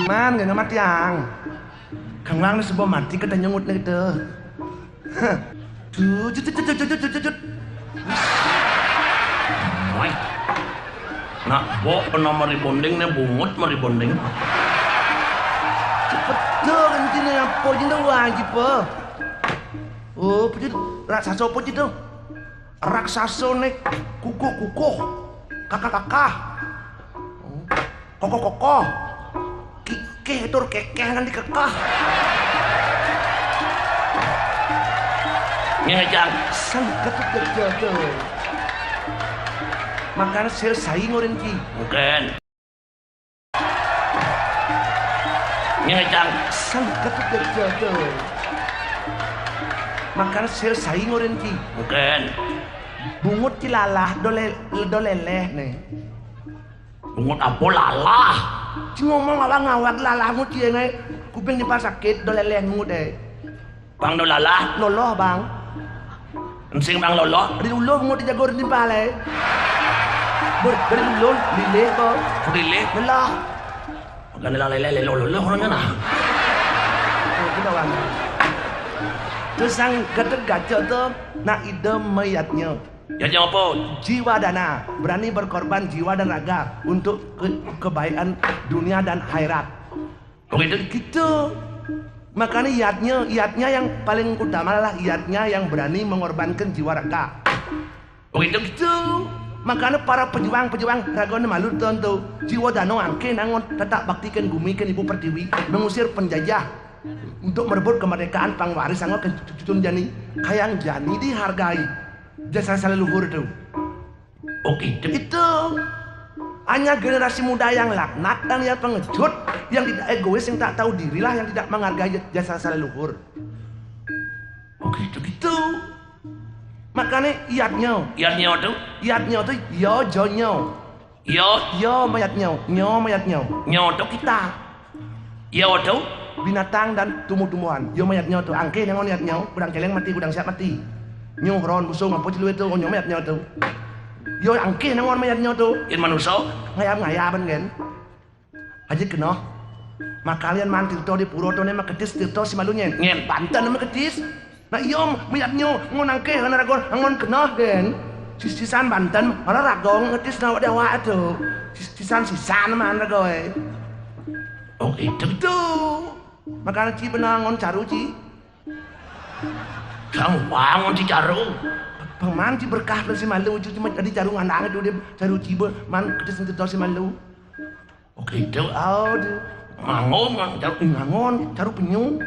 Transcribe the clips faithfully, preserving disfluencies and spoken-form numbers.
Man, nggak ngamati yang. Kang Wang nih sebab mati kita nyengutnya gitu. Hah. Jujut, jujut, jujut, jujut, jujut. Woi. Nak, bo pernah mari bonding nih, bungut mari bonding. Cepet dong, intinya apa aja dong wajib, po. Oh, apa aja dong? Raksasa apa aja dong? Raksasa nih, kukuh-kukuh. Kakah-kakah. Kokoh-kokoh. Kikih tur kekeh nganti kekeh. Ngejang. Sang Gatotkaca. Makan sel saing oren ki. Bukan. Ngejang. Sang Gatotkaca. Makan sel saing oren ki. Bukan. Bungut ki lalah dole-, doleleh nih. Bungut apa lalah? Ci ngomong awak ngawak lalah ngut cie ngai. Kuping timpal sakit, doleleh ngut eh. Bang do lalah? Loloh, Bang. Ensing bang loloh? Ri uluh ngut jago ri timpal eh. Ber-, dari uluh, lilih, Bang. Lilih? Lelah. Bukan lelah leleh, lelo loloh orangnya nah. Oh, kita, Bang. Terus sang Gatotkaca tuh, nak ide mayatnya. Ya, nyapa? Jiwa dana, berani berkorban jiwa dan raga untuk ke-, kebaikan dunia dan akhirat. Begitu? Gitu. Makanya yadnya, yadnya yang paling utama adalah yadnya yang berani mengorbankan jiwa raga. Begitu? Gitu. Makanya para pejuang-pejuang raga ini malu tentu. Jiwa dana angke nangon tetap baktikan bumi kan ibu pertiwi, mengusir penjajah untuk merebut kemerdekaan pangwaris anggo ke cucun jani. Kayang jani dihargai. Jasa saleluhur itu. Oh, gitu. Itu. Hanya generasi muda yang laknat dan yang pengecut, yang tidak egois, yang tak tahu dirilah yang tidak menghargai jasa saleluhur. Oh, gitu, gitu. Makanya iatnya. Iatnya tuh? Iatnya tuh yo, jonyo. Yo. Yo mayatnya, nyo mayatnya. Nyo tuh kita. Yo tuh? Binatang dan tumbuh-tumbuhan. Yo mayatnya tuh, angke nangon mayatnya, gudang celeng mati, gudang siap mati. Nyo ron busung apa cilue tuh, nyo mayatnya tuh. Yo angke nangon mayatnya tuh. Yen manusa? Ngayab-ngayaban kan. Aja kena. Makalian man tirto di pura to ne maketis tirto si malunyen. Nyen. Banten maketis. Nah, iya, mayatnya ngon angke, kan ragon, ngon kena kan. Sis-, sisan banten, malah ragong ngetis nawak dewak tuh. Sis-, sisan-sisan man ragoe. Oh, itu tuh. Makanya ci benang ngon caru ci. Sang wangun ci caru. Paman ci berkah si malu, ci cuma tadi caru ngandang itu dia caru ci be, man ketis tirto si malu. Oke, itu. Oh, di mangon, caru ngangon, caru penyu.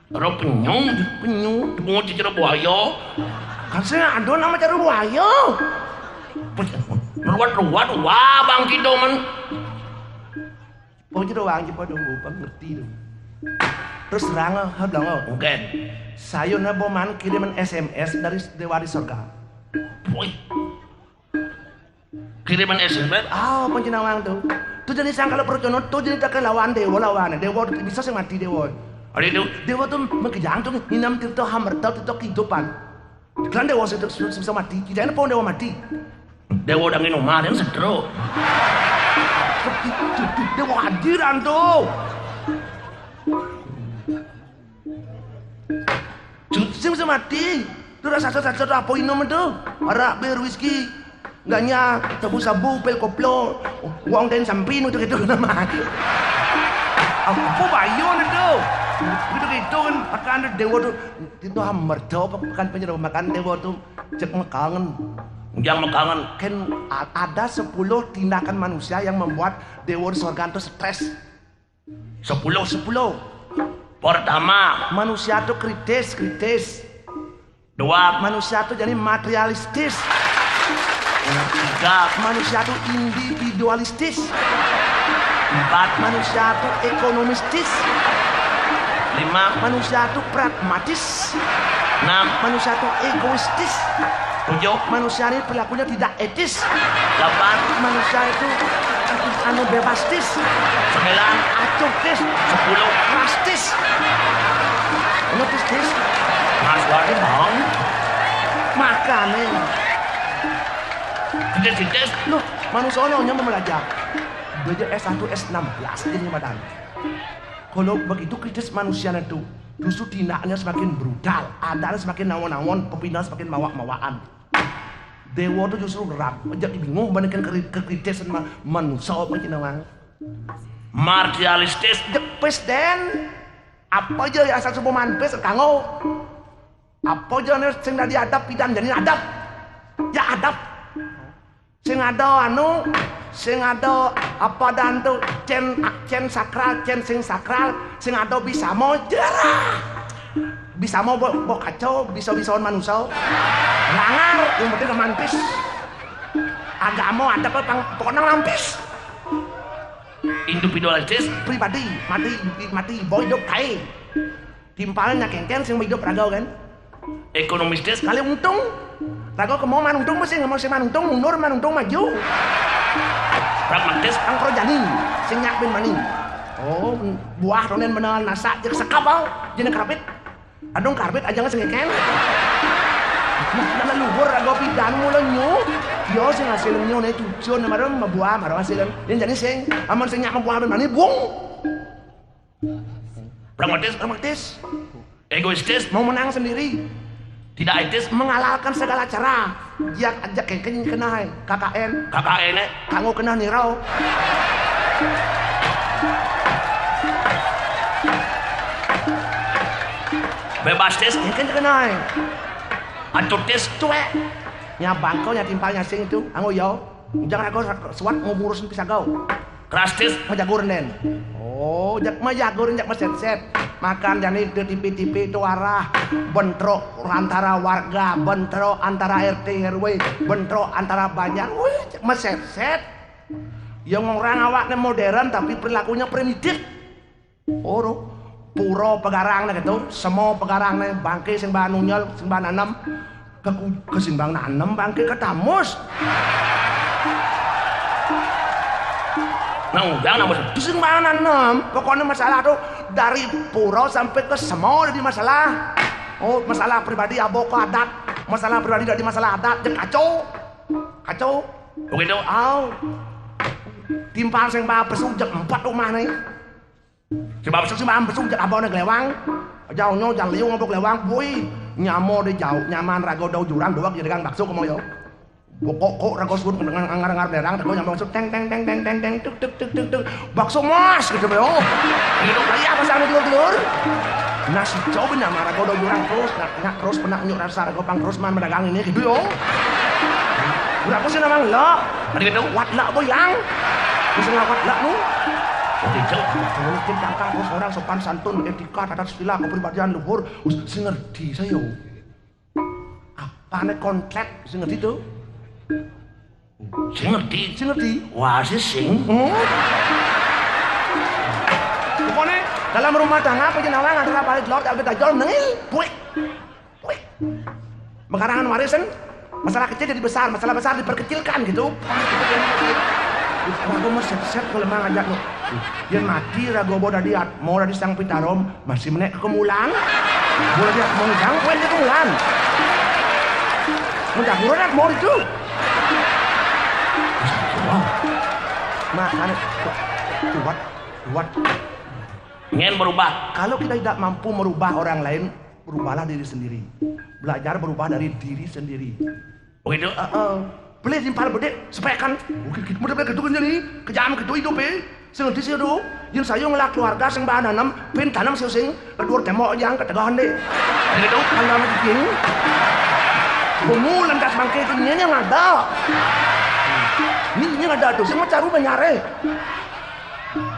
Caru penyu, penyu, penyu di caru buaya. Kan saya ada nama caru buaya. Ruat-ruat, wah, bang kita men. Pokoknya doang aja pada lupa ngerti tuh. Terus terang, ha, bilang, oh. Oke. Saya nabo man kiriman S M S dari dewa di surga. Wih. Kiriman S M S? Ah, panjenengan tuh. Tuh jadi sangkal percaya, tuh jadi tak lawan dewa, lawan. Dewa bisa sing mati dewa. Ada itu? Dewa tuh makejang tuh nginam tirta hamerta tirta kehidupan. Kan dewa sing, sing, sing bisa mati. Kita ini pun dewa mati. Dewa udah nginum, ada yang sedro. Dewa hadiran tuh. Sing bisa mati. Tuh rasa satu apa inum itu? Arak, bir, whisky. Enggaknya sabu-sabu, pil koplo, uang dan samping itu gitu nama. Apa bayu itu? Gitu gitu kan makan dewa tuh. Itu hamerta apa makan penyerah makan dewa tuh cek makangen. Yang makangen. Kan a-, ada sepuluh tindakan manusia yang membuat dewa di sorga itu stres. Sepuluh, sepuluh. Pertama, manusia tuh kritis, kritis. Dua, manusia tuh jadi materialistis. Tiga, manusia tuh individualistis. Empat, manusia tuh ekonomistis. Lima, manusia tuh pragmatis. Enam, manusia tuh egoistis. Tujuh, manusia ini perilakunya tidak etis. Delapan, manusia itu anu bebastis. Sembilan, acuhtis. Sepuluh, rastis. Anu tis, tis. Mas Wadi bang. Makane. Tis, tis. Loh, manusia ono nyampe melajah. Dia aja S satu, S enam belas dia nyebadan. Kalau begitu kritis manusia itu, justru tindaknya semakin brutal, adanya semakin nawon-nawon, pepindahan semakin mawak-mawakan. Dewa tuh justru rap, jadi bingung bandingkan keri-, kekritisan ma-, manusia apa gitu, Bang. Martialistis. Jepes den. Apa aja ya asal subuh manpis kanggo. Apa aja nih sing dadi adab pidan jadi adab. Ya adab. Sing ada anu, sing ada apa dan tuh cen, cen sakral, cen sing sakral, sing ada bisa mau jerah. Bisa mau bo, bo kacau, bisa-bisaan manusia. Langar, yang penting mantis. Agama ada apa pang, pokoknya lampis. Individualistis. Pribadi, mati, mati, boy hidup kae. Timpalnya kengken sing hidup ragau kan. Ekonomistis. Kali untung. Ragau kemau man untung mesti ngemau sing man untung mundur man untung maju. Pragmatis. Angkro jani, sing nyak bin mani. Oh, buah ronen beneran nasa jek sekabal, jadi kerapit. Adung karbit aja nggak sengeken. Nah, leluhur ragau pidan mula nyu. Yo sing hasil nyu ne cucun marem mabuah marem hasil. Yang jadi sing aman sing nyak mabuah bin mani bung. Pragmatis, pragmatis. Egoistis, mau menang sendiri. Tidak etis, menghalalkan segala cara. Jak ajak kengken kenai, K K N. K K N, eh? Kanggo kenah nirau. Bebas tis, kengken kenai. Atur tis, cuek. Nya bangko, nya timpal, nya sing itu, anggo yo. Ujang rago suat nguburusin pisagau. Keras tis, majagur den. Oh, jak majagur, jak maset-set. Makan jani itu tipi-tipi itu arah bentrok antara warga, bentrok antara R T R W, bentrok antara banjar. Wih, jak maset-set. Yang orang awaknya modern tapi perilakunya primitif. Oro, pura pegarang ne gitu, semua pegarang ne, bangke sing bahan unyel, sing bahan anem, ke, ke sing bahan anem, bangke ke tamus. Nah, undang namus. Itu sing bahan anem, pokoknya masalah tuh dari pura sampai ke semua jadi masalah. Oh, masalah pribadi aboko adat, masalah pribadi dari masalah adat, jadi kacau, kacau. Begitu, au. Timpal sing bahan pesu, jek empat rumah nih. Sebab sing mampus jak abone glewang. Jauh nyo jang liu ngobok glewang, bui. Nyamo de jauh, nyaman rago dau jurang, dua kiri gang bakso komo yo. Bokok kok rago sud ngar ngar berang, rago nyamo sud teng teng teng teng teng teng tuk tuk tuk tuk tuk. Bakso mas gitu yo. Gitu kaya apa sana dulur-dulur. Nasi coba nama rago dau jurang terus, nak, nak terus pernah nyuk rasa rago pang terus man medagang ini gitu yo. Berapa sih nama lo? Ada gitu, wat lah boyang. Bisa ngawat lah nu. Oke, jauh. Mungkin tangkang terus orang sopan santun, etika, tata sila, kepribadian luhur. Us, sing ngerti saya. Apa nih kontlet? Sing ngerti tuh? Sing ngerti, sing ngerti. Wah, sih sing. Hmm? Pokoknya dalam rumah tangga apa aja nawang antara balik lor, tapi tajol nengil. Buik. Wih, mengkarangan warisan, masalah kecil jadi besar, masalah besar diperkecilkan gitu. Aku mau set-set kalau mau ngajak lo. Dia mati rago bo dari at-, mau dari sang pitarom, masih menek ke kemulan. Boleh dia mau ngajak, wen ke kemulan. Mau jago rat mau itu. Wah. Makanya kuat, kuat. Ingin berubah. Kalau kita tidak mampu merubah orang lain, berubahlah diri sendiri. Belajar berubah dari diri sendiri. Begitu? Heeh. Beli timpal bedik, sepekan. Oke, gitu. Mudah-mudahan gitu kan jadi. Kejam gitu hidup, eh. Sing ngerti sih, aduh. Yang saya ngelak keluarga, sing bahan tanam, pin tanam sih, sing. Kedua tembok yang ketegahan deh. Begitu? Kalau sama cicing. Bungu lantas bangke itu, ini yang ada. Ini, ini yang ada tuh, sing mau caru menyare.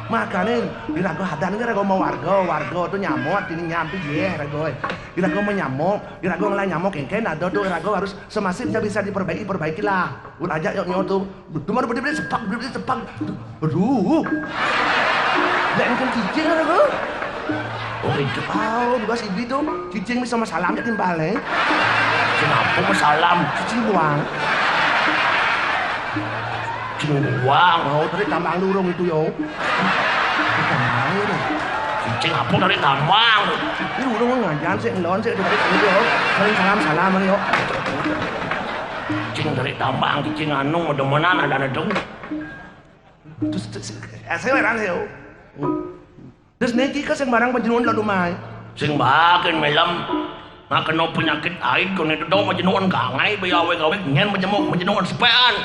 Makane, irago hadan ki rago mau warga, warga tu nyamot, ini nyampi, yeh, rago. Irago mau nyamuk, irago ngelah nyamuk, kengken, ada tu, irago harus semasif bisa, bisa diperbaiki, perbaikilah. Ur aja, yuk, nyok tu. Cuma beri-beri sepak, beri-beri sepak. Aduh. Lain kan cicing, rago. Oh, itu tahu, juga si Ibi tu. Cicing bisa masalah, jadi balik. Kenapa masalah? Cicing buang. Cicing buang. Oh, tadi tambang lurung itu, yo. Tambang lurung. Cicing apa tadi tambang? Lurung ngajan sih, ngelon sih, itu tadi, yo. Saling salam-salaman, yo. Cicing dari tambang, cicing anu, demenan ada, ada dong. Terus, terus, saya heran ya. Terus niki ka sing barang panjenengan lho, Mai. Sing bagian melem. Nah, kena penyakit aid, kena itu dong panjenengan gangai, bayi awek-awek, nyen panjenengan, panjenengan sepean.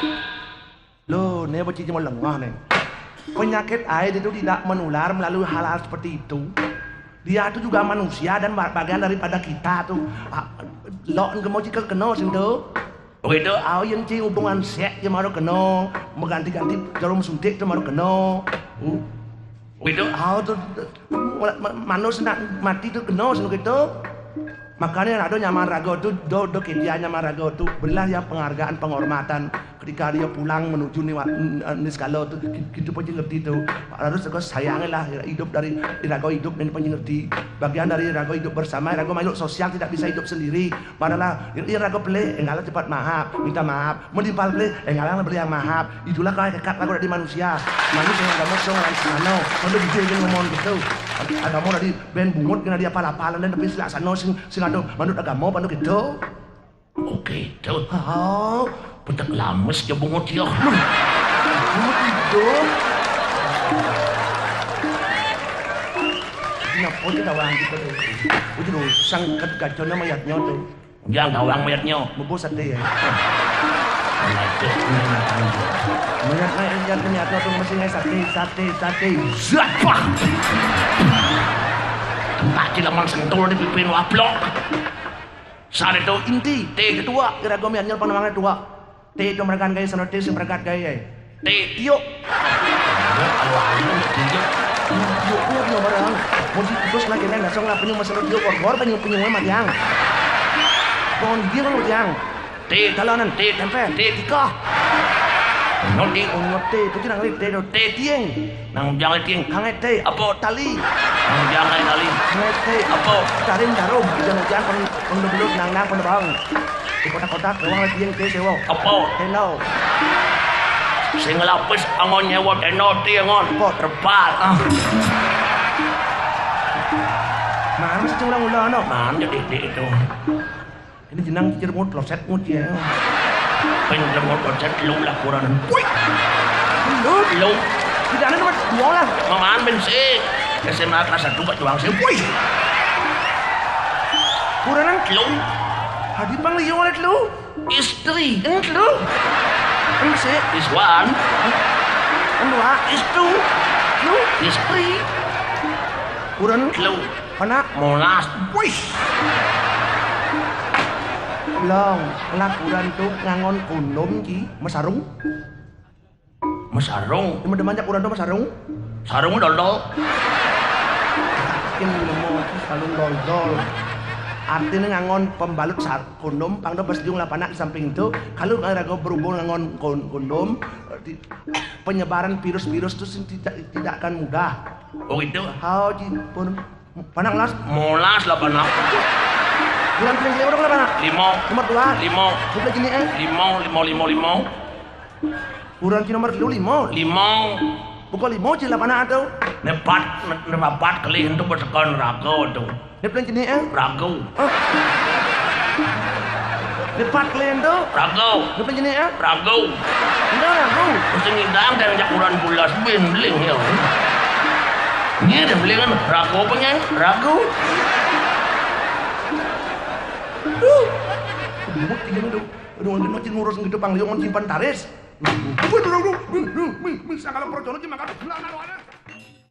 Loh, ne bocah cuma lengah ne. Penyakit aid itu tidak menular melalui hal-hal seperti itu. Dia itu juga manusia dan ba-, bagian daripada kita tuh. Ah, lo engke mau cikel kena sing tuh. Begitu, au yen ci hubungan sek ya maro kena, mengganti-ganti jarum suntik tuh maro kena. Uh. Begitu, au tuh ma-, ma-, manus nak mati tuh kena sing gitu. Makanya ada nyaman raga tuh, do, do kedia nyaman raga tuh, berilah ya penghargaan, penghormatan ketika dia pulang menuju ni, ni segala tuh, gitu pun ngerti tuh. Harus juga sayangilah hidup dari iraga hidup dan pun ngerti. Bagian dari iraga hidup bersama, iraga makhluk sosial tidak bisa hidup sendiri. Padahal yen raga pelih, enggal cepat maaf, minta maaf. Mun timpal pelih, enggal beli yang maaf. Itulah kau kekat lagu dari manusia. Manusia yang agama sing lan semano. Kalau dia yang ngomong gitu. Agama dari ben bungut kena dia pala-pala dan tapi selaksana sing, sing ada manut agama, manut gitu. Oke, tuh. Oh, betek lames ya bungut ya. Bungut itu. Kenapa dia tawang gitu tuh? Itu tuh, sangkat gajahnya mayatnya tuh. Yang tawang mayatnya. Mebo sate ya. Mayat, mayat, mayat, mayat, tuh masih ngai sate, sate, sate. Siapa? Tempat di laman sentul di pipi wablok. Sate itu inti, T ketua, kira gue mayatnya panawangnya tua. T itu merekan gaya, sana T sing merekat gaya. T, yuk. Yuk, yuk, yuk, barang. Mun si tikus lagi nang dasong lah penyung masalah dia, gor-gor penyung, penyung mah tiang. Pohon dia kan tiang. T, dalanan, T, tempe, T, tiga. Ngerti, ngerti, itu nang T, T, T, tiang. Nang jangan tiang, hangai T, apa tali. Nang jangan tali. Hangai T, apa taring darum, jangan jangan pun, pun belum nang nang pun bang. Di kotak-kotak doang lagi yang dia sewa. Apa? Tenda. Sing lapis angon nyewa tenda ti angon. Apa? Terpal. Ah. Mana sih orang ulah no? Mana jadi di itu? Ini jenang cicir mut loset mut ya. Pengen mut loset lu laporan. Wih. Lu. Lu. Tidak ada nomor dua lah. Mamaan bensin. S M A kelas satu Pak Juang sih. Wih. Kurang lu. Hadi pang liyo lu. Istri, ent lu. Ent sih. Is one. Ent dua. Is two. Lu. Istri. Kurang lu. Anak molas. Wih. Long, lakuran tuh ngangon kondom ki, mesarung. Mesarung. Ini demen jak urang tuh mesarung. Sarung dol-dol. Yakin nemu sarung dol-dol. Artinya ngangon pembalut sar kondom, pang pas jung lapanak di samping itu. Kalau raga berhubung ngangon kon- kondom, di- penyebaran virus-virus itu sing tidak tidak akan mudah. Oh gitu. Hau ji pun panang las. Molas lapanak. Bulan pilih orang lapanak. Lima. Nomor dua. Lima. Bukan jenis eh. Lima, lima, lima, lima. Bulan nomor telu lima. Lima. Bukan lima ji lapanak tu. Nepat, ne- nepat kali untuk bertekan raga tu. Dia pelan jenis eh. Ragu. Hah? Dia pat kalian tu? Ragu. Dia pelan jenis eh. Ragu. Enggak ragu. Mesti ngidang dan jakuran bulas bendling ya. Ini dia beli kan ragu apa nya? Ragu. Duh. Gemuk tiga tu. Aduh, ngurus gitu pang liung simpan taris. Waduh, aduh, aduh, aduh, aduh, aduh, sangkala percaya cuma kan.